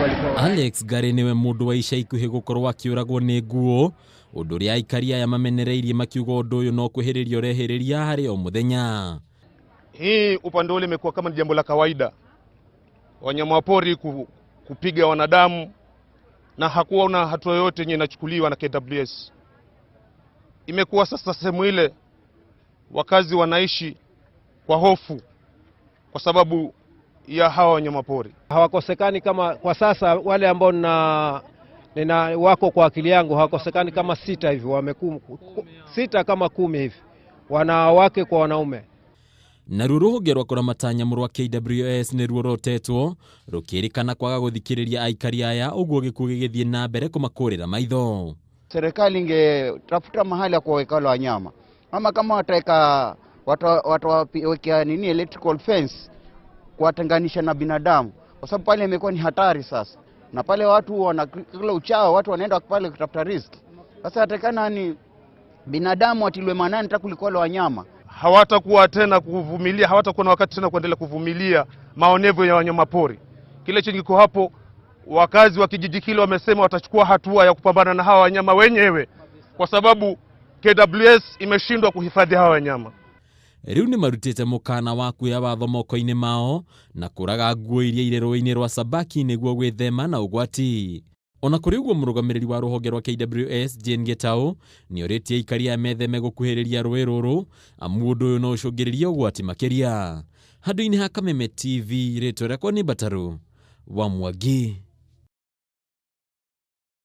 Alex Gary nĩwe mũndũ wa ica ikuhĩ gũkorwo akĩũragwo nĩ nguo, ũndũ ũrĩa aikari aya mamenereirie makiuga ũndũ ũyũ no kwĩhĩrĩria ũrehĩrĩria harĩ o mũthenya. Hii upande ule imekuwa kama ni jambo la kawaida, wanyama wa pori kupiga wanadamu, na hakuwa hatua yoyote yenye inachukuliwa na KWS. Imekuwa sasa sehemu ile wakazi wanaishi kwa hofu kwa sababu ya hawa wanyama pori. Hawakosekani kama kwa sasa wale ambao nina wako kwa akili yangu hawakosekani kama 6 hivi, 6 kama 10 hivi, wanawake kwa wanaume. Naruo rũhonge rwa kũramata nyamũ rwa KWS nĩruo rotetwo rũkĩrĩkana kwaga gũthikĩrĩria aikari aya, ũguo gĩkuũ gĩgĩthiĩ na mbere kũmakũrĩra maitho. Serikali ingetafuta mahali ya kuwaweka wale wanyama, ama kama wataweka watawekea nini electrical fence kuwatenganisha na binadamu, kwa sababu pale imekuwa ni hatari sasa, na pale watu wana kila uchao, watu wanaenda pale kutafuta risk. Sasa atakana ni binadamu atiliwe maanani hata kuliko wale wanyama. Hawatakuwa tena kuvumilia, hawatakuwa na wakati tena kuendelea kuvumilia maonevu ya wanyama pori. Kile chenye kiko hapo, wakazi wa kijiji kile wamesema watachukua hatua ya kupambana na hawa wanyama wenyewe, kwa sababu KWS imeshindwa kuhifadhi hawa wanyama. Rĩu nĩ marutĩte mũkana wa kuoya watho moko-inĩ mao na kũraga nguo iria irĩ rũĩ-inĩ rwa Sabaki nĩguo gwĩthema na ũgwati. Ona kũrĩ ũguo, mũrũgamĩrĩri wa rũhonge rwa KWS Jane Gitau nĩorĩtie aikari aya metheme gũkuhĩrĩria rũĩ rũrũ, amu ũndũ ũyũ no ũcũngĩrĩrie ũgwati makĩria. Handũ-inĩ ha Kameme TV, rĩtwa rĩakwa nĩ Mbataru wa Mwangi.